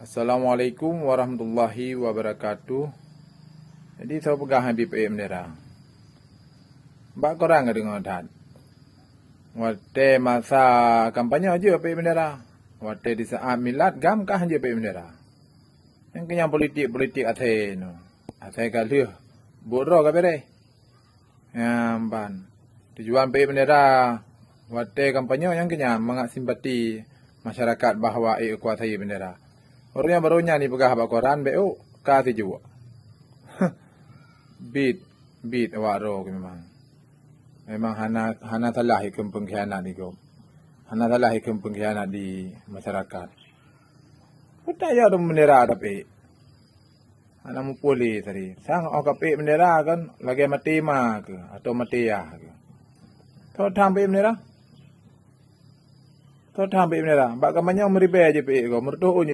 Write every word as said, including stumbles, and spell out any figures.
Assalamualaikum warahmatullahi wabarakatuh. Jadi, soe peugah Habib Peuék Bendera? Bak koran ka deungoe that. Watée masa kampanye jeuet Peuék Bendera. Watée di saat milad GAM kah jeuet Peuék Bendera. Nyang keu nyang politik-politik asai nyoe. Asai ka lheueh buet droe ka beres. Nyan ban. Tujuan Peuék Bendera watée kampanye nyang keu nyan mangat simpati masyarakat bahwa ék kuasai bendera. Ureuëng nyang barô nyan jipeugah bak koran bék ôk ka sijuek. Bit, bit awak droe keuh memang. Memang hana, hana salah ikheun peungkhianat di gob. Hana salah ikheun peungkhianat di masyarakat. Peue tayue dong bendera tapi hana muphom lé tadi. Sang óh ka peuék bendera kan lagée maté ma keuh atau maté yah keuh. Soe tham peuék bendera? Soe tham peuék bendera? Bak kampanye meuribée jipeuék gob, meureutoh